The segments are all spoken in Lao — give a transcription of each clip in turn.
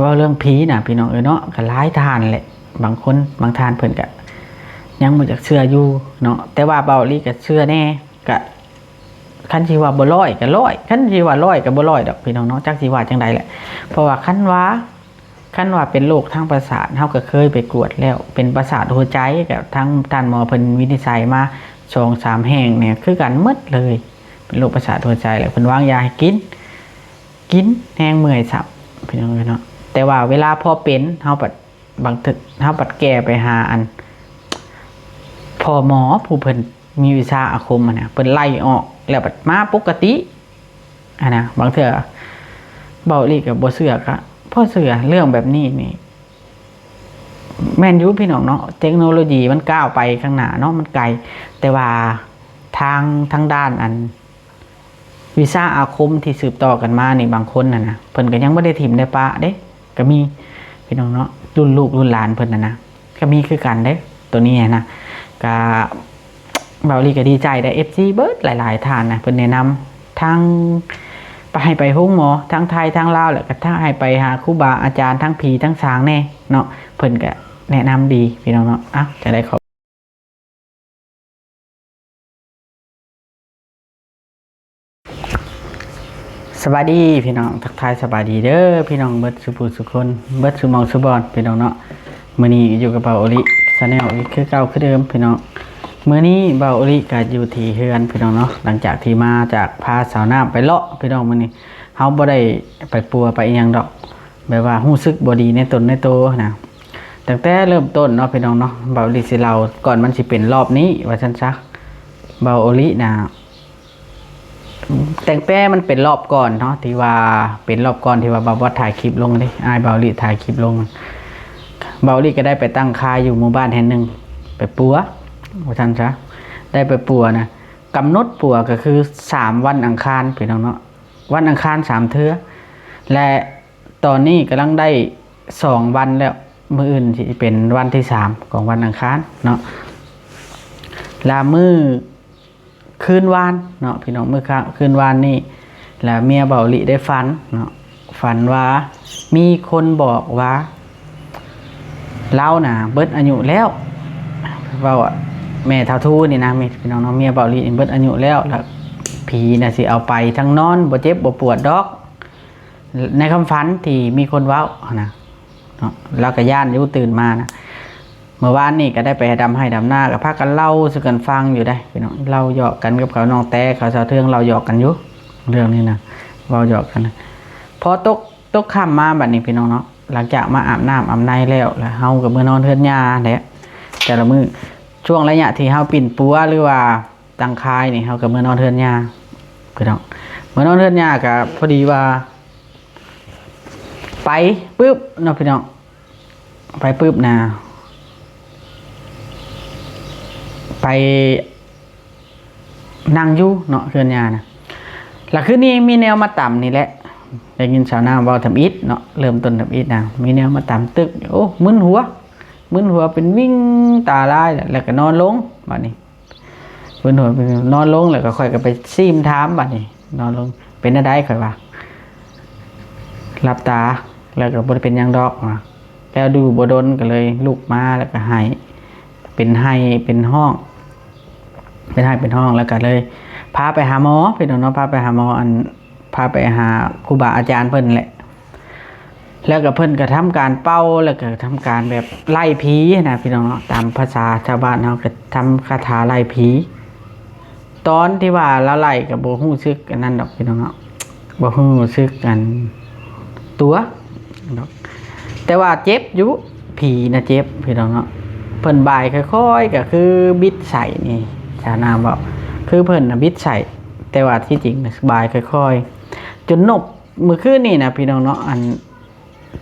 ເວົ້າເລື່ອງຜີນະ ພີ່ນ້ອງເອີຍເນາະ ກໍຫຼາຍທ່ານແຫຼະ ບາງຄົນບາງທ່ານເພິ່ນກໍຍັງບໍ່ຢາກເຊື່ອຢູ່ເນາະ ແຕ່ວ່າເບົາອີ່ຫຼີກໍເຊື່ອແດ່ ກໍຄັນຊິວ່າບໍ່ຮ້ອຍກໍຮ້ອຍ ຄັນຊິວ່າຮ້ອຍກໍບໍ່ຮ້ອຍດອກ ພີ່ນ້ອງເນາະ ຈັກຊິວ່າຈັ່ງໃດແຫຼະ ເພາະວ່າຄັນວ່າ ຄັນວ່າເປັນໂລກທາງປະສາດ ເຮົາກໍເຄີຍໄປກວດແລ້ວ ເປັນປະສາດຫົວໃຈ ກໍທາງທ່ານໝໍເພິ່ນວິນິດໄສມາສອງສາມແຫ່ງນີ້ຄືກັນໝົດເລີຍ ເປັນໂລກປະສາດຫົວໃຈ ແລ້ວເພິ່ນວາງຢາໃຫ້ກິນ ກິນແຮງເມື່ອຍຊ້ຳ ພີ່ນ້ອງເອີຍເນາະ ແຕ່ວ່າເວລາພໍເປັນ ເຮົາບັດ ບາງເທື່ອເຮົາບັດແກ່ໄປຫາອັນ ພໍ່ໝໍຜູ້ເພິ່ນມີວິຊາອາຄົມຫັ້ນນະ ເພິ່ນໄລ່ອອກ ແລ້ວບັດມາປົກກະຕິຫັ້ນນະ ບາງເທື່ອເບົາອີ່ຫຼີກໍບໍ່ເຊື່ອ ກໍພໍເຊື່ອ ເລື່ອງແບບນີ້ນີ້ ແມ່ນຢູ່ພີ່ນ້ອງເນາະ ເຕັກໂນໂລຢີມັນກ້າວໄປຂ້າງໜ້າເນາະ ມັນໄກ ແຕ່ວ່າທາງ ທາງດ້ານອັນ ວິຊາອາຄົມທີ່ສືບຕໍ່ກັນມານີ້ ບາງຄົນຫັ້ນນະ ເພິ່ນກໍຍັງບໍ່ໄດ້ຖິ້ມໄດ້ປະເດ້ ກໍມີພີ່ນ້ອງເນາະ ລຸ້ນລູກລຸ້ນຫຼານເພິ່ນຫັ້ນນະ ກໍມີຄືກັນເດ້ ໂຕນີ້ຫັ້ນນະ ກໍເບົາອີ່ຫຼີກໍດີໃຈໄດ໋ ເອັຟຊີ ເບິດຫຼາຍໆທ່ານນະ ເພິ່ນແນະນຳທັງໄປ ໃຫ້ໄປໂຮງໝໍ ທັງໄທທັງລາວ ແລ້ວກໍທັງໃຫ້ໄປຫາຄູບາອາຈານ ທັງຜີທັງສາງແດ່ເນາະ ເພິ່ນກໍແນະນຳດີພີ່ນ້ອງເນາະ ເອົ້າ ຈັ່ງໃດຂໍ ສະບາຍດີພີ່ນ້ອງ ທັກທາຍສະບາຍດີເດີພີ່ນ້ອງເບິດສູ່ຜູ້ສູ່ຄົນ ເບິດສູ່ໝ່ອງສູ່ບ່ອນພີ່ນ້ອງເນາະ ມື້ນີ້ຢູ່ກັບເບົາອີ່ຫຼີ Channel ອີກຄືເກົ່າຄືເດີມພີ່ນ້ອງ ມື້ນີ້ເບົາອີ່ຫຼີກໍຢູ່ທີ່ເຮືອນພີ່ນ້ອງເນາະ ຫຼັງຈາກທີ່ມາຈາກພາສາວນ້ຳໄປເລາະພີ່ນ້ອງ ມື້ນີ້ເຮົາບໍ່ໄດ້ໄປປົວໄປອີ່ຫຍັງດອກ ແບບວ່າຮູ້ສຶກບໍ່ດີໃນຕົນໃນໂຕນະ ຕັ້ງແຕ່ເລີ່ມຕົ້ນເນາະພີ່ນ້ອງເນາະ ເບົາອີ່ຫຼີຊິເລົ່າ ກ່ອນມັນຊິເປັນລອບນີ້ວ່າຊັ້ນຊະ ເບົາອີ່ຫຼີນະ ຕັ້ງແຕ່ມັນເປັນລອບກ່ອນເນາະ ທີ່ວ່າເປັນລອບກ່ອນທີ່ວ່າເບົາບອດຖ່າຍຄລິບລົງເດ້ ອ້າຍເບົາອີ່ຫຼີຖ່າຍຄລິບລົງ ເບົາອີ່ຫຼີກໍໄດ້ໄປຕັ້ງຄ່າຍຢູ່ໝູ່ບ້ານແຫ່ງໜຶ່ງ ໄປປົວວ່າຊັ້ນຊະ ໄດ້ໄປປົວນະ ກຳນົດປົວກໍຄືສາມວັນອັງຄານພີ່ນ້ອງເນາະ ວັນອັງຄານສາມເທື່ອ ແລະ ຕອນນີ້ກຳລັງໄດ້ສອງວັນແລ້ວ ມື້ອື່ນຊິເປັນວັນທີສາມຂອງວັນອັງຄານເນາະ ລະມື້ຄືນວານເນາະພີ່ນ້ອງ ມື້ຄືນວານນີ້ ລະເມຍເບົາອີ່ຫຼີໄດ້ຝັນເນາະ ຝັນວ່າມີຄົນບອກວ່າ ລາວນະເບິດອາຍຸແລ້ວ ເວົ້າແມ່ທ້າວທູນີ້ນະ ແມ່ ພີ່ນ້ອງເນາະ ເມຍເບົາອີ່ຫຼີເບິດອາຍຸແລ້ວ ລະຜີນະຊິເອົາໄປ ທັງນອນບໍ່ເຈັບບໍ່ປວດດອກ ໃນຄຳຝັນທີ່ມີຄົນເວົ້າຫັ້ນນະເນາະ ລາວກໍຢ້ານຢູ່ ຕື່ນມານະ ເມື່ອວານນີ້ກໍໄດ້ໄປດຳໄຮ່ດຳນາ ກໍພາກັນເລົ່າສູ່ກັນຟັງຢູ່ເດ້ພີ່ນ້ອງ ເລົ່າຫຍອກກັນກັບເຂົາ ນ້ອງແຕ້ເຂົາ ສາວເທືອງ ເລົ່າຫຍອກກັນຢູ່ ເລື່ອງນີ້ນະ ເວົ້າຫຍອກກັນ ພໍຕົກ ຕົກຄ່ຳມາບັດນີ້ພີ່ນ້ອງເນາະ ຫຼັງຈາກມາອາບນ້ຳອາບໃນແລ້ວ ແລ້ວເຮົາກໍເມືອນອນເຮືອນຍ່າແຫຼະ ແຕ່ລະມື້ ຊ່ວງໄລຍະທີ່ເຮົາປິ່ນປົວ ຫຼືວ່າຕັ້ງຄ່າຍນີ້ ເຮົາກໍເມືອນອນເຮືອນຍ່າພີ່ນ້ອງ ເມືອນອນເຮືອນຍ່າກໍພໍດີວ່າ ໄປປຶບເນາະພີ່ນ້ອງ ໄປປຶບນະ ໄປ ນັ່ງຢູ່ເນາະເຮືອນຍ່ານະ ລະຄືນນີ້ມີແນວມາຕຳນີ້ແຫຼະ ໄດ້ຍິນສາວນ້ຳເວົ້າທຳອິດເນາະ ເລີ່ມຕົ້ນທຳອິດນະ ມີແນວມາຕຳຕຶກ ໂອ້ ມຶນຫົວ ມຶນຫົວເປັນວິ່ງຕາລາຍ ແລ້ວກໍນອນລົງບາດນີ້ ມຶນຫົວນອນລົງ ແລ້ວກໍຂ້ອຍກໍໄປຊີມຖາມບາດນີ້ ນອນລົງ ເປັນແນວໃດ ຂ້ອຍວ່າ ຫຼັບຕາ ແລ້ວກໍບໍ່ໄດ້ເປັນຫຍັງດອກວ່າ ແລ້ວຢູ່ບໍ່ດົນກໍເລີຍລຸກມາ ແລ້ວກໍໄຫ້ ເປັນໄຫ້ເປັນຮ້ອງ ເປັນໄຫ້ເປັນຮ້ອງ ແລ້ວກໍເລີຍພາໄປຫາໝໍພີ່ນ້ອງເນາະ ພາໄປຫາໝໍ ອັນ ພາໄປຫາຄູບາອາຈານເພິ່ນແຫຼະ ແລ້ວກໍເພິ່ນກໍທຳການເປົ່າ ແລ້ວກໍທຳການແບບໄລ່ຜີນະພີ່ນ້ອງເນາະ ຕາມພາສາຊາວບ້ານເຮົາກໍທຳຄາຖາໄລ່ຜີ ຕອນທີ່ວ່າລາວໄລ່ກໍບໍ່ຮູ້ສຶກອັນນັ້ນດອກພີ່ນ້ອງເນາະ ບໍ່ຮູ້ສຶກອັນຕົວດອກ ແຕ່ວ່າເຈັບຢູ່ ຜີນະເຈັບພີ່ນ້ອງເນາະ ເພິ່ນບາຍຄ່ອຍໆ ກໍຄືບິດໃສ່ນີ້ ຊາວນາງເວົ້າ ຄືເພິ່ນນະບິດໃສ່ ແຕ່ວ່າທີ່ຈິງນະບາຍຄ່ອຍໆ ຈົນນົບ ມື້ຄືນນີ້ນະພີ່ນ້ອງເນາະ ອັນ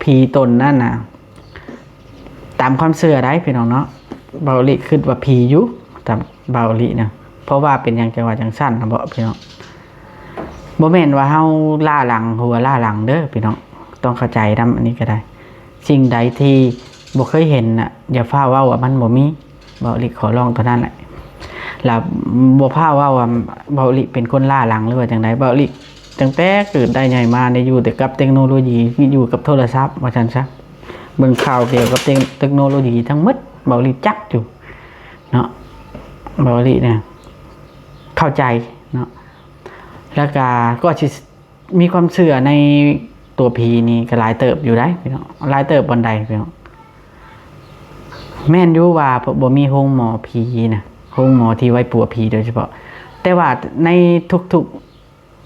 ຜີຕົນນັ້ນນະ ຕາມຄວາມເຊື່ອໄດ໋ພີ່ນ້ອງເນາະ ເບົາອີ່ຫຼີຄິດວ່າຜີຢູ່ ຕາມເບົາອີ່ຫຼີນະ ເພາະວ່າເປັນຫຍັງຈັ່ງວ່າຈັ່ງຊັ້ນນະເບາະພີ່ນ້ອງ ບໍ່ແມ່ນວ່າເຮົາລ້າຫຼັງ ຫົວລ້າຫຼັງເດີພີ່ນ້ອງ ຕ້ອງເຂົ້າໃຈນຳ ອັນນີ້ກໍໄດ້ ສິ່ງໃດທີ່ບໍ່ເຄີຍເຫັນນະ ຢ່າຟ້າວເວົ້າວ່າມັນບໍ່ມີ ເບົາອີ່ຫຼີຂໍຮ້ອງເທົ່ານັ້ນແຫຼະ ລະບໍ່ຟ້າວເວົ້າວ່າເບົາອີ່ຫຼີເປັນຄົນລ້າຫຼັງ ຫຼືວ່າຈັ່ງໃດ ເບົາອີ່ຫຼີ ຕັ້ງແຕ່ເກີດໄດ້ໃຫຍ່ມານີ້ຢູ່ແຕ່ກັບເຕັກໂນໂລຢີ ຢູ່ກັບໂທລະສັບວ່າຊັ້ນຊະ. ເບິ່ງຂ່າວກ່ຽວກັບເຕັກ ເຕັກໂນໂລຢີທັງໝົດ ເບົາຫຼີຈັກຢູ່ເນາະ ເບົາຫຼີນະເຂົ້າໃຈເນາະ. ແລ້ວກະ ກໍຊິມີຄວາມເຊື່ອໃນຕົວຜີນີ້ກໍຫຼາຍເຕີບຢູ່ໃດ໋ພີ່ນ້ອງ ຫຼາຍເຕີບບ່ອນໃດພີ່ນ້ອງ. ແມ່ນຢູ່ວ່າບໍ່ມີໂຮງໝໍຜີນະ ໂຮງໝໍທີ່ໄວ້ປົວຜີໂດຍສະເພາະ ແຕ່ວ່າໃນທຸກ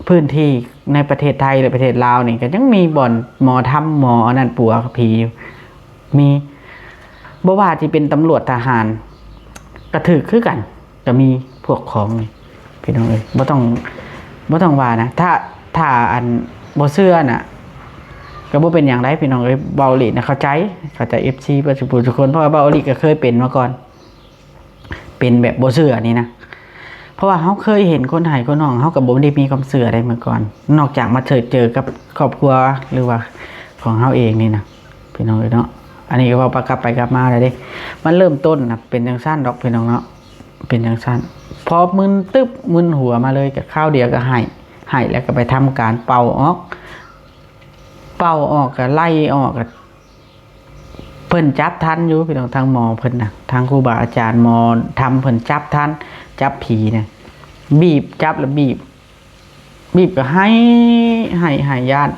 ໆພື້ນທີ່ໃນປະເທດໄທ ແລະ ປະເທດລາວນີ້ ກໍຍັງມີບ່ອນໝໍທຳ ໝໍອັນນັ້ນປົວຜີຢູ່ ມີ ບໍ່ວ່າຊິເປັນຕຳຫຼວດ ທະຫານ ກໍຖືກຄືກັນ ກໍມີພວກຂອງນີ້ ພີ່ນ້ອງເອີຍ ບໍ່ຕ້ອງ ບໍ່ຕ້ອງວ່ານະ ຖ້າ ຖ້າອັນບໍ່ເຊື່ອນະ ກໍບໍ່ເປັນຫຍັງໃດ໋ພີ່ນ້ອງເອີຍ. ເບົາຫຼີນະເຂົ້າໃຈ ເຂົ້າໃຈເອັຟຊີເບິດສູ່ຜູ້ສູ່ຄົນ ເພາະວ່າເບົາຫຼີກໍເຄີຍເປັນມາກ່ອນ ເປັນແບບບໍ່ເຊື່ອນີ້ນະ ເພາະວ່າເຮົາເຄີຍເຫັນຄົນໄຫ້ຄົນຮ້ອງ ເຮົາກໍບໍ່ໄດ້ມີຄວາມເຊື່ອໃດເມື່ອກ່ອນ ນອກຈາກມາເຈີກັບຄອບຄົວ ຫຼືວ່າຂອງເຮົາເອງນີ້ນະ ພີ່ນ້ອງເອີຍເນາະ. ອັນນີ້ກໍເວົ້າປະກັບໄປກັບມາແລ້ວເດ້ ມັນເລີ່ມຕົ້ນນະເປັນຈັ່ງຊັ້ນດອກ ພີ່ນ້ອງເນາະ ເປັນຈັ່ງຊັ້ນ ພໍມຶນຕຶບ ມຶນຫົວມາເລີຍ ກໍຄາວດຽວກໍໄຫ້ ໄຫ້ແລ້ວກໍໄປທຳການເປົ່າອອກ ເປົ່າອອກກໍໄລ່ອອກ ເພິ່ນຈັບທັນຢູ່ພີ່ນ້ອງ ທາງໝໍເພິ່ນນະ ທາງຄູບາອາຈານໝໍທຳເພິ່ນຈັບທັນ ຈັບຜີນະ ບີບ ຈັບແລ້ວບີບ ບີບກໍໄຫ້ ໄຫ້ ໄຫ້ຢ້ານ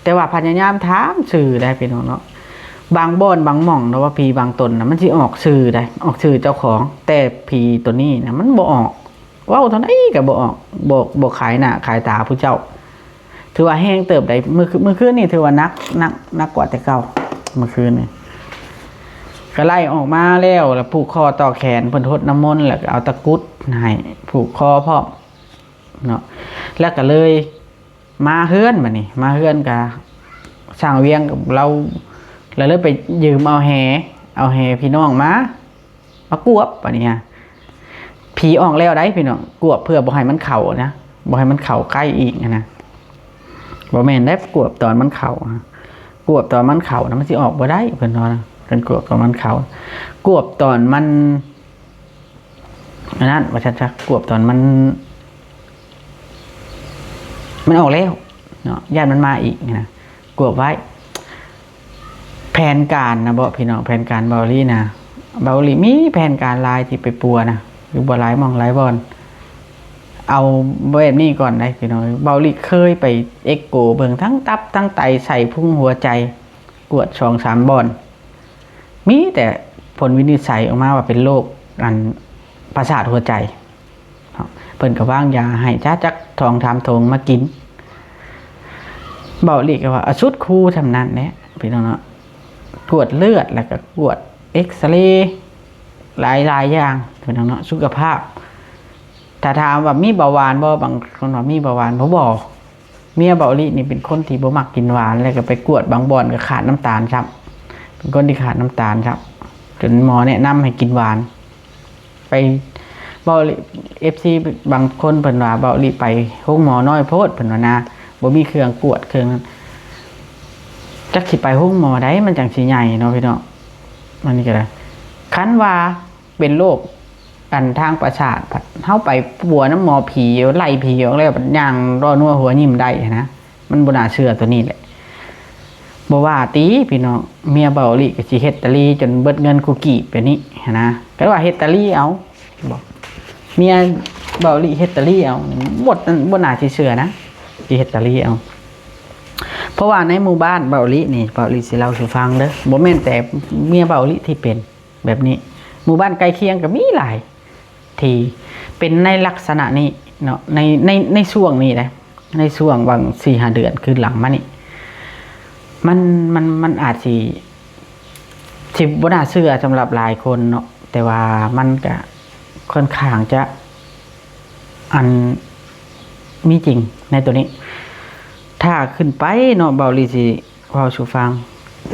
ແຕ່ວ່າພະຍາຍາມຖາມຊື່ໄດ໋ພີ່ນ້ອງເນາະ. ບາງບ່ອນບາງໝ່ອງເນາະ ວ່າຜີບາງຕົນນະ ມັນຊິອອກຊື່ໄດ໋ ອອກຊື່ເຈົ້າຂອງ ແຕ່ຜີຕົວນີ້ນະ ມັນບໍ່ອອກ ເວົ້າເທົ່າໃດກໍບໍ່ອອກ ບໍ່ ບໍ່ຂາຍໜ້າຂາຍຕາຜູ້ເຈົ້າ. ຖືວ່າແຮງເຕີບໃດ໋ ມື້ ມື້ຄືນນີ້ຖືວ່າໜັກ ໜັກ ໜັກກວ່າແຕ່ເກົ່າ ມື້ຄືນນີ້ ກໍໄລ່ອອກມາແລ້ວ ແລ້ວຜູກຄໍຕໍ່ແຂນ ເພິ່ນຫົດນ້ຳມົນ ແລ້ວກໍເອົາຕະກຸດໃຫ້ຜູກຄໍພ້ອມເນາະ ແລ້ວກໍເລີຍມາເຮືອນ. ບັດນີ້ມາເຮືອນກໍຊ່າງວຽງກັບລາວ ແລ້ວເລີຍໄປຢືມເອົາແຫ ເອົາແຫພີ່ນ້ອງມາ ມາກວບ ບາດນີ້ຮະ ຜີອອກແລ້ວໃດ໋ພີ່ນ້ອງ ກວບເພື່ອບໍ່ໃຫ້ມັນເຂົ້ານະ ບໍ່ໃຫ້ມັນເຂົ້າໃກ້ອີກນະ. ບໍ່ແມ່ນໄດ໋ ກວບຕອນມັນເຂົ້າ ກວບຕອນມັນເຂົ້ານະ ມັນຊິອອກບໍ່ໄດ້ ເພິ່ນວ່ານະ ເພິ່ນກວບຕອນມັນເຂົ້າ ກວບຕອນມັນ ອັນນັ້ນວ່າຊັ້ນຊະ ກວບຕອນມັນ ມັນອອກແລ້ວເນາະ ຢ້ານມັນມາອີກນະ ກວບໄວ້. ແຜນການນະເບາະພີ່ນ້ອງ ແຜນການເບົາຫຼີນະ ເບົາຫຼີມີແຜນການຫຼາຍທີ່ໄປປົວນະ ຢູ່ບໍ່ຫຼາຍໝ່ອງຫຼາຍບ່ອນ. ເອົາແບບນີ້ກ່ອນໄດ໋ພີ່ນ້ອງ ເບົາຫຼີເຄີຍໄປເອັກໂກເບິ່ງທັງຕັບທັງໄຕ ໄສ້ພຸງ ຫົວໃຈ ກວດສອງສາມບ່ອນ ມີແຕ່ຜົນວິນິດໄສອອກມາວ່າເປັນໂລກ ອັນ ປະສາດຫົວໃຈ. ເພິ່ນກໍວາງຢາໃຫ້ ຈາກ ຈັກສອງສາມຖົງມາກິນ. ເບົາຫຼີກໍວ່າ ອາ ສຸດຄູສ່ຳນັ້ນແຫຼະພີ່ນ້ອງເນາະ ກວດເລືອດ ແລ້ວກໍກວດເອັກສະເລ ຫຼາຍໆຢ່າງພີ່ນ້ອງເນາະ ສຸຂະພາບ. ຖ້າຖາມວ່າມີເບົາຫວານບໍ່ ບາງຄົນວ່າມີເບົາຫວານບໍ່ ບໍ່. ເມຍເບົາຫຼີນີ້ເປັນຄົນທີ່ບໍ່ມັກກິນຫວານ ແລ້ວກໍໄປກວດບາງບ່ອນກໍຂາດນ້ຳຕານຊ້ຳ ເປັນຄົນທີ່ຂາດນ້ຳຕານຊ້ຳ ຈົນໝໍແນະນຳໃຫ້ກິນຫວານ. ໄປ ເບົາຫຼີ ເອັຟຊີບາງຄົນເພິ່ນວ່າ ເບົາຫຼີໄປໂຮງໝໍນ້ອຍໂພດ ເພິ່ນວ່ານະ ບໍ່ມີເຄື່ອງກວດເຄື່ອງນັ້ນ. ຈັກຊິໄປໂຮງໝໍໃດ ມັນຈັ່ງຊິໃຫຍ່ເນາະພີ່ນ້ອງ. ອັນນີ້ກໍໄດ້ ຄັນວ່າ ເປັນໂລກ ອັນ ທາງປະສາດ ເຮົາໄປປົວນຳໝໍຜີ ໄລ່ຜີອອກແລ້ວ ບັດຍ່າງລໍ້ນົວຫົວຍິ້ມໄດ້ຫັ້ນນະ ມັນບໍ່ໜ້າເຊື່ອໂຕນີ້ແຫຼະ. ບໍ່ວ່າຕິພີ່ນ້ອງ ເມຍເບົາຫຼີກໍຊິເຮັດຕາລີຈົນເບິດເງິນຄູ່ກີບແບບນີ້ຫັ້ນນະ ກໍວ່າເຮັດຕາລີເອົາ ເມຍເບົາຫຼີເຮັດຕາລີເອົາ ບໍ່ ບໍ່ໜ້າຊິເຊື່ອນະ ຊິເຮັດຕາລີເອົາ. ເພາະວ່າໃນໝູ່ບ້ານເບົາຫຼີນີ້ ເບົາຫຼີຊິເລົ່າສູ່ຟັງເດີ ບໍ່ແມ່ນແຕ່ເມຍເບົາຫຼີທີ່ເປັນ ແບບນີ້ ໝູ່ບ້ານໃກ້ຄຽງກໍມີຫຼາຍທີ່ເປັນໃນລັກສະນະນີ້ເນາະ ໃນ ໃນ ໃນຊ່ວງນີ້ນະ ໃນຊ່ວງຫວ່າງສີ່ຫ້າເດືອນຄືນຫຼັງມານີ້ ມັນ ມັນ ມັນອາດຊິ ຊິບໍ່ໜ້າເຊື່ອສຳລັບຫຼາຍຄົນເນາະ ແຕ່ວ່າມັນກະຄ່ອນຂ້າງຈະ ອັນ ມີຈິງໃນໂຕນີ້. ຖ້າຂຶ້ນໄປເນາະ ເບົາຫຼີຊິເວົ້າສູ່ຟັງ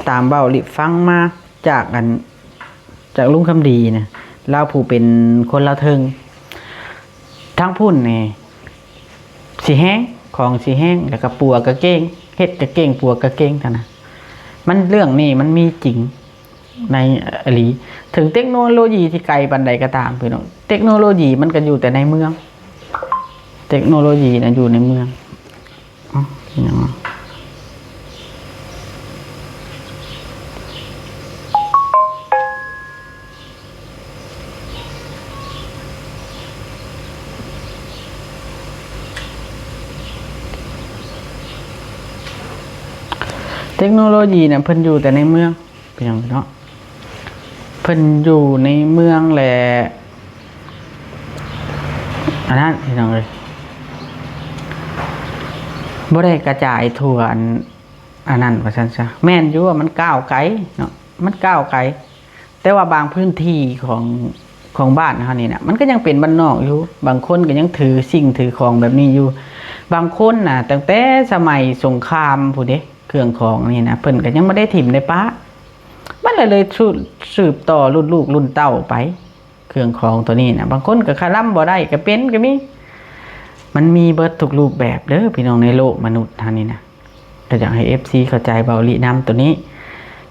ຕາມເບົາຫຼີຟັງມາ ຈາກອັນ ຈາກລຸງຄຳດີນະ ລາວຜູ້ເປັນຄົນລາວເທິງ ທາງພຸ້ນນີ້ຊິແຮງ ຂອງຊິແຮງ ແລ້ວກໍປົວກະເກັ່ງ ເຮັດກະເກັ່ງ ປົວກະເກັ່ງຫັ້ນນະ. ມັນ ເລື່ອງນີ້ມັນມີຈິງໃນອີ່ຫຼີ ເຖິງເຕັກໂນໂລຢີທີ່ໄກປານໃດກໍຕາມ ພີ່ນ້ອງ ເຕັກໂນໂລຢີມັນກໍຢູ່ແຕ່ໃນເມືອງ ເຕັກໂນໂລຢີນະຢູ່ໃນເມືອງ ເອົ້າ ເປັນຫຍັງວະ? ເຕັກໂນໂລຢີນະ ເພິ່ນຢູ່ແຕ່ໃນເມືອງ ເປັນຫຍັງເນາະ? ເພິ່ນຢູ່ໃນເມືອງແຫຼະ ອັນນັ້ນ ພີ່ນ້ອງເອີຍ ບໍ່ໄດ້ກະຈາຍທົ່ວອັນ ອັນນັ້ນວ່າຊັ້ນຊະ. ແມ່ນຢູ່ວ່າມັນກ້າວໄກເນາະ ມັນກ້າວໄກ ແຕ່ວ່າບາງພື້ນທີ່ຂອງ ຂອງບ້ານເຮົານີ້ນະ ມັນກໍຍັງເປັນບ້ານນອກຢູ່. ບາງຄົນກໍຍັງຖືສິ່ງຖືຂອງແບບນີ້ຢູ່. ບາງຄົນນະ ຕັ້ງແຕ່ສະໄໝສົງຄາມພຸ້ນເດ້ ເຄື່ອງຂອງນີ້ນະ ເພິ່ນກໍຍັງບໍ່ໄດ້ຖິ້ມໄດ້ປະ. ມັນລະເລີຍສືບ ສືບຕໍ່ລຸ້ນລູກລຸ້ນເຕົ້າໄປ ເຄື່ອງຂອງໂຕນີ້ນະ. ບາງຄົນກໍຄະລຳບໍ່ໄດ້ກໍເປັນກໍມີ. ມັນມີເບິດທຸກຮູບແບບເດີພີ່ນ້ອງ ໃນໂລກມະນຸດເຮົານີ້ນະ. ກໍຢາກໃຫ້ເອັຟຊີເຂົ້າໃຈເບົາອີ່ຫຼີນຳໂຕນີ້.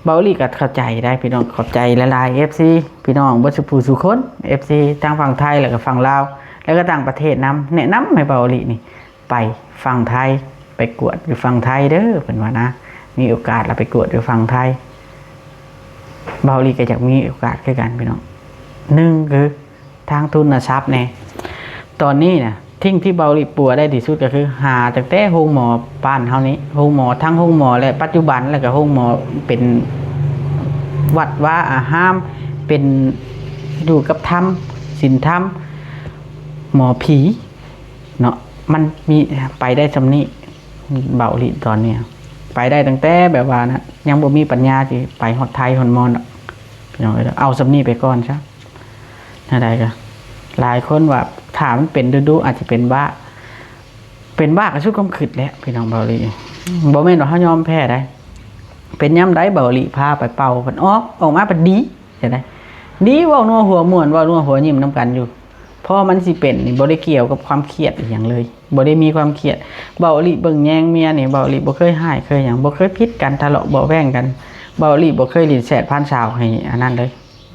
ເບົາອີ່ຫຼີກໍເຂົ້າໃຈໄດ໋ພີ່ນ້ອງ. ຂອບໃຈຫຼາຍໆ ເອັຟຊີ ພີ່ນ້ອງເບິດສູ່ຜູ້ສູ່ຄົນ ເອັຟຊີ ທັງຝັ່ງໄທ ແລ້ວກໍຝັ່ງລາວ ແລ້ວກໍຕ່າງປະເທດນຳ. ແນະນຳໃຫ້ເບົາອີ່ຫຼີນີ້ ໄປຝັ່ງໄທ ໄປກວດຢູ່ຝັ່ງໄທເດີ ເພິ່ນວ່ານະ. ມີໂອກາດລະໄປກວດຢູ່ຝັ່ງໄທ. ເບົາອີ່ຫຼີກໍຢາກມີໂອກາດຄືກັນພີ່ນ້ອງ. ໜຶ່ງຄືທາງທຶນນະຊັບແດ່. ຕອນນີ້ນະ ສິ່ງທີ່ເບົາອີ່ຫຼີປົວໄດ້ທີ່ສຸດກໍຄືຫາຕັ້ງແຕ່ໂຮງໝໍບ້ານເຮົານີ້ ໂຮງໝໍ ທັງໂຮງໝໍ ແລະ ປັດຈຸບັນ ແລ້ວກໍໂຮງໝໍເປັນວັດວາອາຮາມ ເປັນຢູ່ກັບທຳ ສິນທຳ ໝໍຜີ ເນາະ ມັນມີ ໄປໄດ້ຊ່ຳນີ້. ເບົາອີ່ຫຼີຕອນນີ້ໄປໄດ້ຕັ້ງແຕ່ແບບວ່ານະ ຍັງບໍ່ມີປັນຍາຊິໄປຮອດໄທຮອດມອນດອກ ພີ່ນ້ອງເອີຍ. ເອົາຊ່ຳນີ້ໄປກ່ອນຊະ. ແນວໃດກໍຫຼາຍຄົນວ່າ ຖ້າມັນເປັນດຸໆ ອາດຊິເປັນບ້າ. ເປັນບ້າກໍສຸດຄວາມຄິດແຫຼະ ພີ່ນ້ອງ. ເບົາອີ່ຫຼີ ບໍ່ແມ່ນວ່າເຮົາຍອມແພ້ໄດ໋. ເປັນຍາມໃດເບົາອີ່ຫຼີພາໄປເປົ່າ ເພິ່ນອອກ ອອກມາເພິ່ນດີ ຈັ່ງໃດ ດີ ເວົ້ານົວຫົວມ່ວນ ເວົ້ານົວຫົວຍິ້ມນຳກັນຢູ່. ເພາະມັນຊິເປັນນີ້ ບໍ່ໄດ້ກ່ຽວກັບຄວາມຄຽດອີ່ຫຍັງເລີຍ ບໍ່ໄດ້ມີຄວາມຄຽດ. ເບົາອີ່ຫຼີເບິ່ງແຍງເມຍນີ້ ເບົາອີ່ຫຼີບໍ່ເຄີຍຮ້າຍເຄີຍຫຍັງ ບໍ່ເຄີຍຜິດກັນ ທະເລາະເບາະແວ້ງກັນ. ເບົາອີ່ຫຼີບໍ່ເຄີຍຫຼິ້ນແຊດຜ່ານສາວໃຫ້ອັນນັ້ນເລີຍ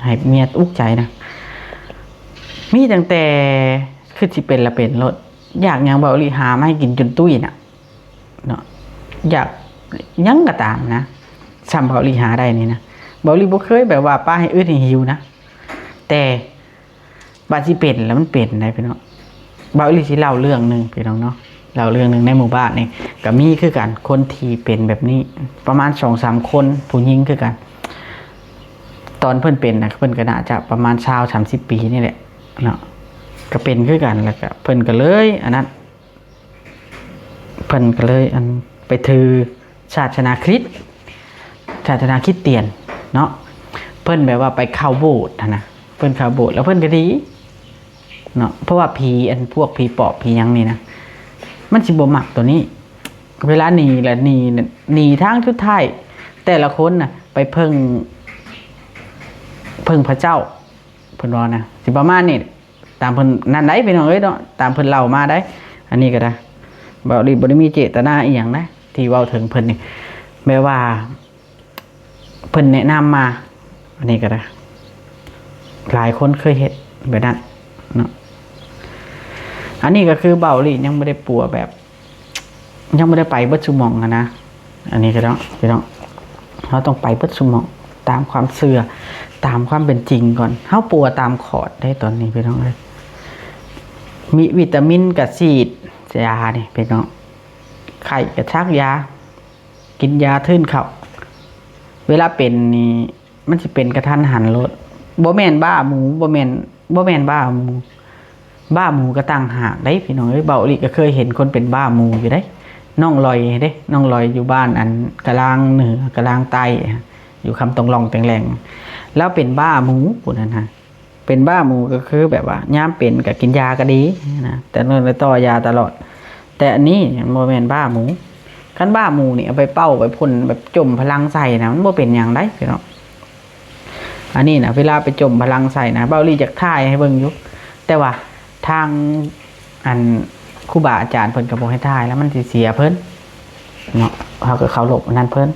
ໃຫ້ເມຍອຸກໃຈນະ. ມີຕັ້ງແຕ່ຄິດຊິເປັນລະເປັນໂລດ. ຢາກຫຍັງເບົາອີ່ຫຼີຫາມາໃຫ້ກິນຈົນຕຸ້ຍນະ. ເນາະ ຢາກຫຍັງກໍຕາມນະ ຊ່ຳເບົາອີ່ຫຼີຫາໄດ້ນີ້ນະ. ເບົາອີ່ຫຼີບໍ່ເຄີຍແບບວ່າປະໃຫ້ອຶດໃຫ້ຫິວນະ ແຕ່ບາດຊິເປັນແລ້ວມັນເປັນໄດ໋ພີ່ນ້ອງ. ເບົາອີ່ຫຼີຊິເລົ່າເລື່ອງໜຶ່ງພີ່ນ້ອງເນາະ ເລົ່າເລື່ອງໜຶ່ງ. ໃນໝູ່ບ້ານນີ້ກໍມີຄືກັນ ຄົນທີ່ເປັນແບບນີ້ປະມານສອງສາມຄົນ ຜູ້ຍິງຄືກັນ. ຕອນເພິ່ນເປັນນະ ເພິ່ນກໍໜ້າຈະປະມານຊາວສາມສິບປີນີ້ແຫຼະເນາະ ກໍເປັນຄືກັນ. ແລ້ວກໍເພິ່ນກໍເລີຍອັນນັ້ນ ເພິ່ນກໍເລີຍອັນໄປຖືສາສະໜາຄຣິດ ສາສະໜາຄຣິດຕຽນເນາະ. ເພິ່ນແບບວ່າໄປເຂົ້າໂບດຫັ້ນນະ ເພິ່ນເຂົ້າໂບດແລ້ວເພິ່ນກໍດີເນາະ. ເພາະວ່າຜີອັນພວກຜີປອບຜີຫຍັງນີ້ນະ ມັນຊິບໍ່ມັກໂຕນີ້. ເວລາໜີລະໜີ ໜີທາງສຸດທ້າຍ ແຕ່ລະຄົນນະໄປເພິ່ງ ເພິ່ງພະເຈົ້າ ເພິ່ນເວົ້ານະ ຊິປະມານນີ້. ຕາມເພິ່ນນັ້ນໄດ໋ພີ່ນ້ອງເອີຍເນາະ ຕາມເພິ່ນເລົ່າມາໄດ໋. ອັນນີ້ກໍໄດ້ ເບົາອີ່ຫຼີບໍ່ໄດ້ມີເຈດຕະນາອີ່ຫຍັງນະ ທີ່ເວົ້າເຖິງເພິ່ນນີ້ ແບບວ່າເພິ່ນແນະນຳມາ. ອັນນີ້ກໍໄດ້ ຫຼາຍຄົນເຄີຍເຮັດແບບນັ້ນເນາະ. ອັນນີ້ກໍຄືເບົາອີ່ຫຼີຍັງບໍ່ໄດ້ປົວແບບ ຍັງບໍ່ໄດ້ໄປເບິດຊຸໝ່ອງຫັ້ນນະ. ອັນນີ້ກໍເນາະ ພີ່ນ້ອງ ເຮົາຕ້ອງໄປເບິດຊຸໝ່ອງ ຕາມຄວາມເຊື່ອ ຕາມຄວາມເປັນຈິງກ່ອນ. ເຮົາປົວຕາມຂອດເດ້ຕອນນີ້ ພີ່ນ້ອງເອີຍ. ມີວິຕາມິນກໍສີດຢານີ້ ພີ່ນ້ອງ ໄຂ້ກໍສັກຢາ ກິນຢາທຶນເຂົ້າ. ເວລາເປັນນີ້ ມັນຊິເປັນກະທັນຫັນໂລດ. ບໍ່ແມ່ນບ້າໝູ ບໍ່ແມ່ນ ບໍ່ແມ່ນບ້າໝູ ບ້າໝູກໍຕ່າງຫາກເດ້ ພີ່ນ້ອງເອີຍ. ເບົາອີ່ຫຼີກໍເຄີຍເຫັນຄົນເປັນບ້າໝູຢູ່ເດ້ ນ້ອງລອຍເດ້ ນ້ອງລອຍຢູ່ບ້ານອັນກະລາງເໜືອ ກະລາງໃຕ້ ຢູ່ຄຳຕອງລ່ອງແຕງແຫຼງ ລາວເປັນບ້າໝູຜູ້ນັ້ນນະ. ເປັນບ້າໝູກໍຄືແບບວ່າຍາມເປັນກໍກິນຢາກໍດີນະ ແຕ່ນັ້ນລະຕໍ່ຢາຕະຫຼອດ. ແຕ່ອັນນີ້ມັນບໍ່ແມ່ນບ້າໝູ. ຄັນບ້າໝູນີ້ເອົາໄປເປົ່າໄປພົ່ນແບບຈົ່ມພະລັງໃສ່ນະ ມັນບໍ່ເປັນຫຍັງໃດ໋ ພີ່ນ້ອງ. ອັນນີ້ນະ ເວລາໄປຈົ່ມພະລັງໃສ່ນະ ເບົາອີ່ຫຼີຢາກຖ່າຍໃຫ້ເບິ່ງຢູ່ ແຕ່ວ່າທາງອັນຄູບາອາຈານເພິ່ນກໍບໍ່ໃຫ້ຖ່າຍ ແລ້ວມັນຊິເສຍເພິ່ນເນາະ. ເຮົາກໍເຄົາລົບອັນນັ້ນເພິ່ນ.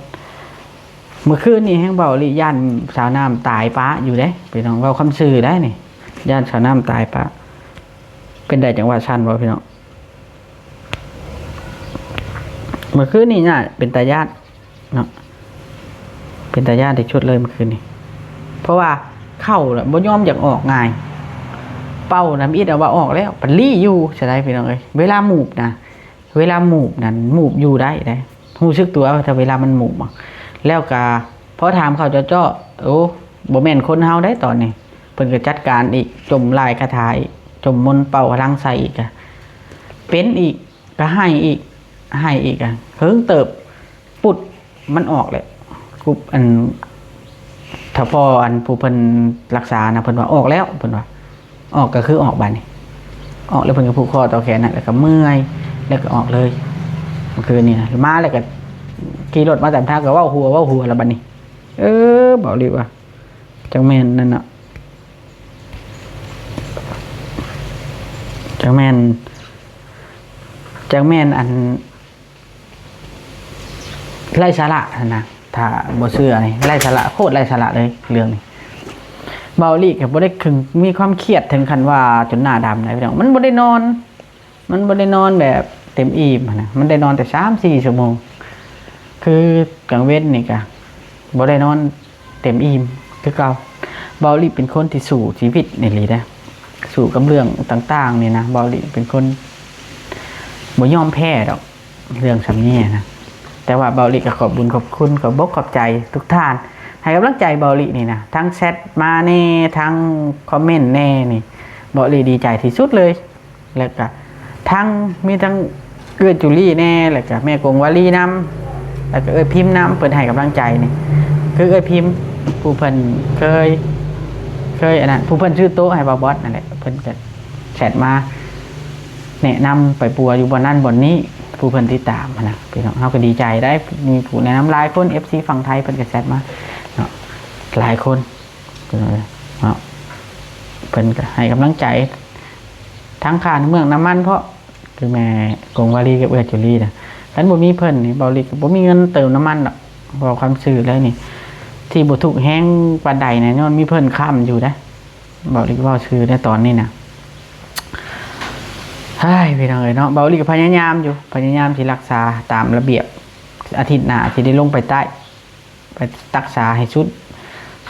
ມື້ຄືນນີ້ແຮ່ງເບົາອີ່ຫຼີຢ້ານສາວນ້ຳຕາຍປະຢູ່ເດ້ ພີ່ນ້ອງ ເວົ້າຄຳຊື່ໄດ໋ນີ້ ຢ້ານສາວນ້ຳຕາຍປະ. ເປັນໄດ້ຈັ່ງວ່າຊັ້ນບໍ່ ພີ່ນ້ອງ? ມື້ຄືນນີ້ນະ ເປັນຕາຢ້ານເນາະ ເປັນຕາຢ້ານທີ່ສຸດເລີຍມື້ຄືນນີ້ ເພາະວ່າເຂົ້າລະບໍ່ຍອມຢາກອອກງ່າຍ ເປົ່ານຳອິດເອົາວ່າອອກແລ້ວ ບັດລີ້ຢູ່ຊະໄດ໋ ພີ່ນ້ອງເອີຍ. ເວລາໝູບນະ ເວລາໝູບນັ້ນໝູບຢູ່ໄດ້ເດ້ ຮູ້ສຶກຕົວວ່າຖ້າເວລາມັນໝູບອະ ແລ້ວກະພໍຖາມເຂົາເຈາະໆ ໂອ້ ບໍ່ແມ່ນຄົນເຮົາໄດ໋ຕອນນີ້ ເພິ່ນກໍຈັດການອີກ ຈົ່ມຫຼາຍຄາຖາອີກ ຈົ່ມມົນເປົ່າພະລັງໃສ່ອີກ ກະເປັນອີກ ກະໄຫ້ອີກ ໄຫ້ອີກ ກະເຫິງເຕີບ ປຸດ ມັນອອກແຫຼະ ກຸບ ອັນ ຖ້າພໍ່ ອັນ ຜູ້ເພິ່ນລັກສານະ ເພິ່ນວ່າອອກແລ້ວ ເພິ່ນວ່າ ອອກກໍຄືອອກບາດນີ້ ອອກແລ້ວເພິ່ນກໍຜູກຄໍຕໍ່ແຂນນະ ແລ້ວກໍເມື່ອຍ ແລ້ວກໍອອກເລີຍ ມື້ຄືນນີ້ນະ ມາແລ້ວກໍຂີ່ລົດມາຕາມທາງ ກໍເວົ້າຫົວ ເວົ້າຫົວແລ້ວບາດນີ້ ເອີ ເບົາລີວ່າ ຈັກແມ່ນນັ້ນເນາະ ຈັກແມ່ນ ຈັກແມ່ນອັນ ໄຮ້ສາລະຫັ້ນນະ ຖ້າບໍ່ເຊື່ອນີ້ ໄຮ້ສາລະ ໂຄດໄຮ້ສາລະເລີຍເລື່ອງນີ້. ເບົາລີກໍບໍ່ໄດ້ເຖິງມີຄວາມຄຽດເຖິງຂັ້ນວ່າຈົນໜ້າດຳໄດ໋ ພີ່ນ້ອງ ມັນບໍ່ໄດ້ນອນ ມັນບໍ່ໄດ້ນອນແບບເຕັມອີ່ມຫັ້ນນະ ມັນໄດ້ນອນແຕ່ສາມສີ່ຊົ່ວໂມງ ຄືກາງເວັນນີ້ກະບໍ່ໄດ້ນອນເຕັມອີ່ມຄືເກົ່າ. ເບົາລີເປັນຄົນທີ່ສູ້ຊີວິດອີ່ຫຼີເດ້ ສູ້ກັບເລື່ອງຕ່າງໆນີ້ນະ ເບົາລີເປັນຄົນບໍ່ຍອມແພ້ດອກ ເລື່ອງສ່ຳນີ້ນະ ແຕ່ວ່າເບົາລີກໍຂອບບຸນຂອບຄຸນ ຂອບອົກຂອບໃຈທຸກທ່ານ ໃຫ້ກຳລັງໃຈເບົາລີນີ້ນະ ທັງແຊັດມາແດ່ ທັງຄອມເມັນແດ່ນີ້ ເບົາລີດີໃຈທີ່ສຸດເລີຍ. ແລ້ວກະທັງ ມີທັງເອື້ອຍຈູລີແດ່ ແລ້ວກະແມ່ກົງວາລີນຳ ແລ້ວກະເອື້ອຍພິມນຳ ເພິ່ນໃຫ້ກຳລັງໃຈນີ້ ຄືເອື້ອຍພິມ ຜູ້ເພິ່ນເຄີຍ ເຄີຍອັນນັ້ນ ຜູ້ເພິ່ນຊື້ໂຕະໃຫ້ບ່າວບອດນັ້ນແຫຼະ ເພິ່ນກະແຊັດມາ ແນະນຳໄປປົວຢູ່ບ່ອນນັ້ນບ່ອນນີ້ ຜູ້ເພິ່ນຕິດຕາມຫັ້ນນະ ພີ່ນ້ອງ ເຮົາກໍດີໃຈໄດ໋ ມີຜູ້ແນະນຳຫຼາຍຄົນ ເອັຟຊີຝັ່ງໄທເພິ່ນກໍແຊັດມາເນາະ ຫຼາຍຄົນ ເນາະ ເພິ່ນກໍໃຫ້ກຳລັງໃຈ ທັງຄ່ານ້ຳເມືອງນ້ຳມັນເພາະ ຄືແມ່ກົງວາລີກັບເອື້ອຍຈູລີນະ ຄັນບໍ່ມີເພິ່ນນີ້ ເບົາລີກໍບໍ່ມີເງິນເຕີມນ້ຳມັນດອກ ເວົ້າຄວາມຊື່ເລີຍນີ້ ທີ່ບໍ່ທຸກແຮງປານໃດນະ ຍ້ອນມີເພິ່ນຄ້ຳຢູ່ເດ້. ເບົາລີເວົ້າຊື່ໃນຕອນນີ້ນະ ເຮີ້ຍ ພີ່ນ້ອງເອີຍເນາະ ເບົາລີກໍພະຍາຍາມຢູ່ ພະຍາຍາມຊິຮັກສາຕາມລະບຽບ ອາທິດໜ້າຊິໄດ້ລົງໄປໃຕ້ ໄປຮັກສາໃຫ້ສຸດ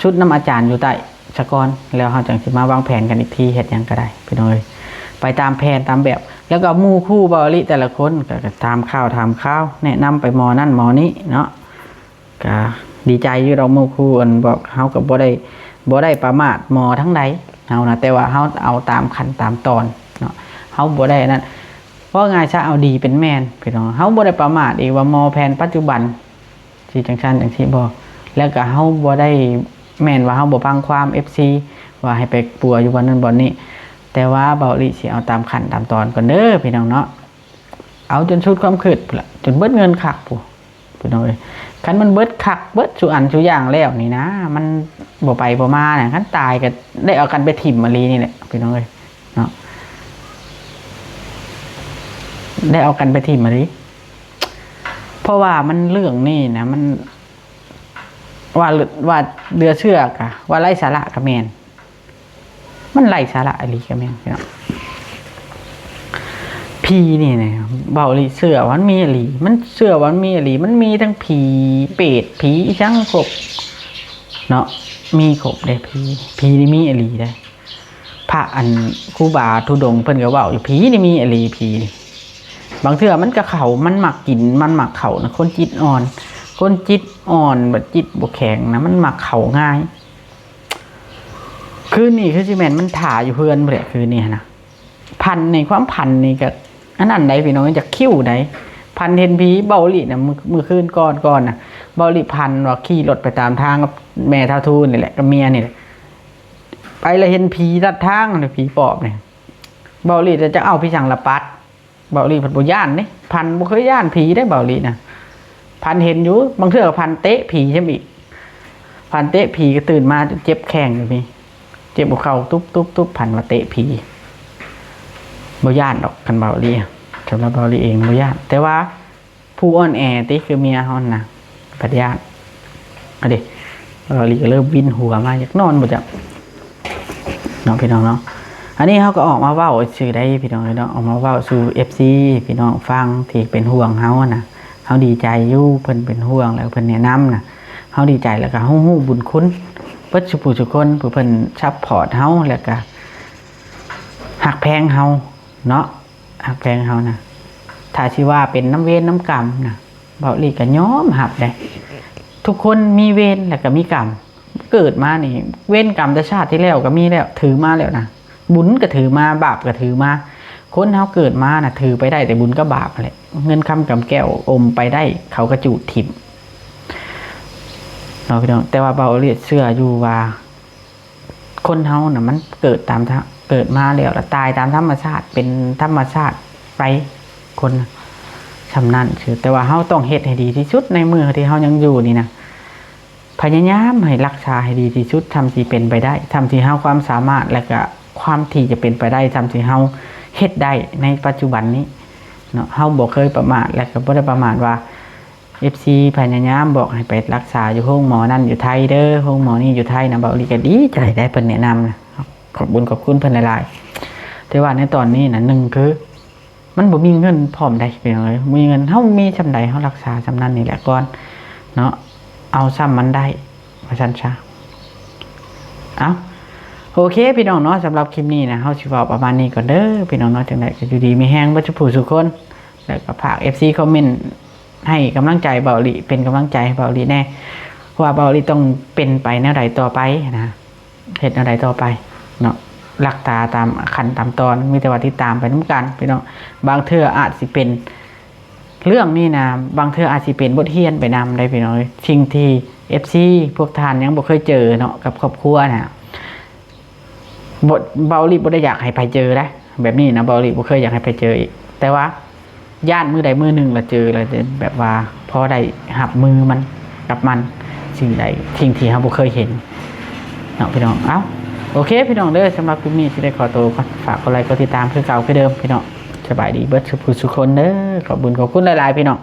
ສຸດນຳອາຈານຢູ່ໃຕ້ສາກ່ອນ ແລ້ວເຮົາຈັ່ງຊິມາວາງແຜນກັນອີກທີ ເຮັດຫຍັງກໍໄດ້ ພີ່ນ້ອງເອີຍ ໄປຕາມແຜນຕາມແບບ ແລ້ວກໍໝູ່ຄູ່ເບົາລີແຕ່ລະຄົນ ກໍ ກໍຖາມຂ່າວຖາມຄາວ ແນະນຳໄປໝໍນັ້ນໝໍນີ້ເນາະ. ກະດີໃຈຢູ່ດອກ ໝູ່ຄູ່ອັນບອກ ເຮົາກໍບໍ່ໄດ້ ບໍ່ໄດ້ປະໝາດໝໍທາງໃດເຮົານະ ແຕ່ວ່າເຮົາເອົາຕາມຂັ້ນຕາມຕອນເນາະ ເຮົາບໍ່ໄດ້ອັນນັ້ນ ເວົ້າງ່າຍຊະ ເອົາດີເປັນແມ່ນ ພີ່ນ້ອງ ເຮົາບໍ່ໄດ້ປະໝາດອີກວ່າໝໍແຜນປັດຈຸບັນຊິຈັ່ງຊັ້ນຈັ່ງຊີ້ບໍ່ ແລ້ວກະເຮົາບໍ່ໄດ້ ແມ່ນວ່າເຮົາບໍ່ຟັງຄວາມເອັຟຊີວ່າໃຫ້ໄປປົວຢູ່ບ່ອນນັ້ນບ່ອນນີ້ ແຕ່ວ່າເບົາລີຊິເອົາຕາມຂັ້ນຕາມຕອນກ່ອນເດີ ພີ່ນ້ອງເນາະ. ເອົາຈົນສຸດຄວາມຄິດພຸ້ນລະ ຈົນເບິດເງິນຄັກພຸ້ນ ພີ່ນ້ອງເອີຍ ຄັນມັນເບິດຄັກເບິດສູ່ອັນສູ່ຢ່າງແລ້ວນີ້ນະ ມັນບໍ່ໄປບໍ່ມານະ ຄັນຕາຍກໍໄດ້ເອົາກັນໄປຖິ້ມອີ່ຫຼີນີ້ແຫຼະ ພີ່ນ້ອງເອີຍເນາະ ໄດ້ເອົາກັນໄປຖິ້ມອີ່ຫຼີ ເພາະວ່າມັນເລື່ອງນີ້ນະ ມັນ ວ່າ ວ່າເຫຼືອເຊື່ອກະ ວ່າໄຮ້ສາລະກະແມ່ນ ມັນໄຮ້ສາລະອີ່ຫຼີກະແມ່ນ ພີ່ນ້ອງ ຜີນີ້ນະ ເບົາລີເຊື່ອວ່າມັນມີອີ່ຫຼີ ມັນເຊື່ອວ່າມັນມີອີ່ຫຼີ ມັນມີທັງຜີເປດ ຜີອີ່ຫຍັງຄົບເນາະ ມີຄົບເດ້ ຜີ ຜີນີ້ມີອີ່ຫຼີເດ້ ພະອັນ ຄູບາທຸດົງເພິ່ນກໍເວົ້າຢູ່ ຜີນີ້ມີອີ່ຫຼີ ຜີນີ້ ບາງເທື່ອມັນກໍເຂົ້າ ມັນມັກກິນ ມັນມັກເຂົ້ານະ ຄົນຈິດອ່ອນ ຄົນຈິດອ່ອນ ແບບຈິດບໍ່ແຂງນະ ມັນມັກເຂົ້າງ່າຍ. ຄືນນີ້ຄືຊິແມ່ນມັນຖ້າຢູ່ເຮືອນພຸ້ນແຫຼະ ຄືນນີ້ຫັ້ນນະ ຝັນນີ້ ຄວາມຝັນນີ້ກໍອັນນັ້ນໃດ໋ ພີ່ນ້ອງ ຢາກຄິ້ວໃດ໋ ຝັນເຫັນຜີ ເບົາລີນະ ມື້ ມື້ຄືນກ່ອນໆນະ ເບົາລີຝັນວ່າຂີ່ລົດໄປຕາມທາງກັບແມ່ທ້າວທູນນີ້ແຫຼະ ກັບເມຍນີ້ແຫຼະ ໄປລະເຫັນຜີລັດທາງ ຜີປອບນີ້ ເບົາລີຈະເອົາພິສັງລະປັດ ເບົາລີພັດບໍ່ຢ້ານເດ້ ພັນບໍ່ເຄີຍຢ້ານຜີເດ້ເບົາລີນະ ພັນເຫັນຢູ່ ບາງເທື່ອກໍພັນເຕະຜີຊ້ຳອີກ ພັນເຕະຜີກໍຕື່ນມາຈົນເຈັບແຂ້ງກໍມີ ເຈັບຫົວເຂົ່າຕຸບໆໆ ພັນວ່າເຕະຜີ ບໍ່ຢ້ານດອກຄັນເບົາລີ ສຳລັບເບົາລີເອງບໍ່ຢ້ານ ແຕ່ວ່າ ຜູ້ອ່ອນແອຕິ ຄືເມຍເຮົາຫັ້ນນະ ພັດຢ້ານ ອັນເດ ເອີ ລີກໍເລີ່ມວິນຫົວມາ ຢາກນອນບໍ່ຈັກເນາະ ພີ່ນ້ອງເນາະ. ອັນນີ້ເຮົາກໍອອກມາເວົ້າຊື່ໃດ໋ ພີ່ນ້ອງເອີຍເນາະ ອອກມາເວົ້າສູ່ເອັຟຊີພີ່ນ້ອງຟັງທີ່ເປັນຫ່ວງເຮົາຫັ້ນນະ ເຮົາດີໃຈຢູ່ ເພິ່ນເປັນຫ່ວງ ແລ້ວເພິ່ນແນະນຳນະ ເຮົາດີໃຈ ແລ້ວກໍເຮົາຮູ້ບຸນຄຸນເບິດສູ່ຜູ້ສູ່ຄົນ ຜູ້ເພິ່ນຊັບພອດເຮົາ ແລ້ວກໍຮັກແພງເຮົາເນາະ ຮັກແພງເຮົານະ. ຖ້າຊິວ່າເປັນນຳເວນນຳກຳນະ ເບົາຫຼີກໍຍອມຮັບເດ້. ທຸກຄົນມີເວນ ແລ້ວກໍມີກຳ. ເກີດມານີ້ ເວນກຳແຕ່ຊາດທີ່ແລ້ວກໍມີແລ້ວ ຖືມາແລ້ວນະ. ບຸນກໍຖືມາ ບາບກໍຖືມາ. ຄົນເຮົາເກີດມານະ ຖືໄປໄດ້ແຕ່ບຸນກັບບາບຫັ້ນແຫຼະ. ເງິນຄຳກຳແກ້ວອົມໄປໄດ້ ເຂົາກໍຈູດຖິ້ມເນາະ ພີ່ນ້ອງ. ແຕ່ວ່າເບົາຫຼີເຊື່ອຢູ່ວ່າ ຄົນເຮົານະ ມັນເກີດຕາມທະ- ເກີດມາແລ້ວລະຕາຍຕາມທຳມະຊາດ ເປັນທຳມະຊາດໄປ ຄົນນະ ສ່ຳນັ້ນຊື່. ແຕ່ວ່າເຮົາຕ້ອງເຮັດໃຫ້ດີທີ່ສຸດໃນມື້ທີ່ເຮົາຍັງຢູ່ນີ້ນະ. ພະຍາຍາມໃຫ້ລັກສາໃຫ້ດີທີ່ສຸດ ສ່ຳທີ່ເປັນໄປໄດ້ ສ່ຳທີ່ເຮົາຄວາມສາມາດ ແລະກະຄວາມທີ່ຈະເປັນໄປໄດ້ ສ່ຳທີ່ເຮົາເຮັດໄດ້ໃນປັດຈຸບັນນີ້ເນາະ. ເຮົາບໍ່ເຄີຍປະໝາດ ແລະກະບໍ່ໄດ້ປະໝາດວ່າ ເອັຟຊີ ພະຍາຍາມບອກໃຫ້ໄປລັກສາຢູ່ໂຮງໝໍນັ້ນຢູ່ໄທເດີ ໂຮງໝໍນີ້ຢູ່ໄທນະ. ເບົາຫຼີກະດີໃຈໄດ້ເພິ່ນແນະນຳນະ ຂອບບຸນຂອບຄຸນເພິ່ນຫຼາຍໆ. ແຕ່ວ່າໃນຕອນນີ້ນະ ໜຶ່ງຄື ມັນບໍ່ມີເງິນພ້ອມໃດ໋ ພີ່ນ້ອງເອີຍ. ບໍ່ມີເງິນ ເຮົາມີສ່ຳໃດ ເຮົາລັກສາສ່ຳນັ້ນນີ້ແຫຼະກ່ອນເນາະ ເອົາສ່ຳມັນໄດ້ ວ່າຊັ້ນຊະ. ເອົ້າ ໂອເຄ ພີ່ນ້ອງເນາະ ສຳລັບຄລິບນີ້ນະ ເຮົາຊິເວົ້າປະມານນີ້ກ່ອນເດີ ພີ່ນ້ອງເນາະ. ຈັ່ງໃດກໍຢູ່ດີມີແຮງເບິດສູ່ຜູ້ສູ່ຄົນ ແລ້ວກໍຝາກ ເອັຟຊີ ຄອມເມັນໃຫ້ກຳລັງໃຈເບົາຫຼີ ເປັນກຳລັງໃຈໃຫ້ເບົາຫຼີແດ່ ວ່າເບົາຫຼີຕ້ອງເປັນໄປແນວໃດຕໍ່ໄປນະ. ເຮັດແນວໃດຕໍ່ໄປເນາະ ລັກສາຕາມຂັ້ນຕາມຕອນ ມີແຕ່ວ່າຕິດຕາມໄປນຳກັນ ພີ່ນ້ອງ. ບາງເທື່ອອາດຊິເປັນ ເລື່ອງນີ້ນະ ບາງເທື່ອອາດຊິເປັນບົດຮຽນໄປນຳໄດ໋ ພີ່ນ້ອງເອີຍ. ສິ່ງທີ່ ເອັຟຊີ ພວກທ່ານຍັງບໍ່ເຄີຍເຈີເນາະ ກັບຄອບຄົວນະ ບໍ່ ເບົາຫຼີບໍ່ໄດ້ຢາກໃຫ້ໃຜເຈີໄດ໋ ແບບນີ້ນະ ເບົາຫຼີບໍ່ເຄີຍຢາກໃຫ້ໃຜເຈີອີກ ແຕ່ວ່າ ຢ້ານມື້ໃດມື້ໜຶ່ງລະເຈີ ລະຈະແບບວ່າພໍໄດ້ຮັບມືມັນ ກັບມັນ ສິ່ງໃດ ສິ່ງທີ່ເຮົາບໍ່ເຄີຍເຫັນເນາະ ພີ່ນ້ອງ. ເອົ້າ ໂອເຄ ພີ່ນ້ອງເດີ ສຳລັບຄລິບນີ້ຊິໄດ້ຂໍໂຕກ່ອນ ຝາກກົດໄລກົດຕິດຕາມຄືເກົ່າຄືເດີມ ພີ່ນ້ອງ. ສະບາຍດີເບິດສູ່ຜູ້ສູ່ຄົນເດີ ຂອບບຸນຂອບຄຸນຫຼາຍໆ ພີ່ນ້ອງ.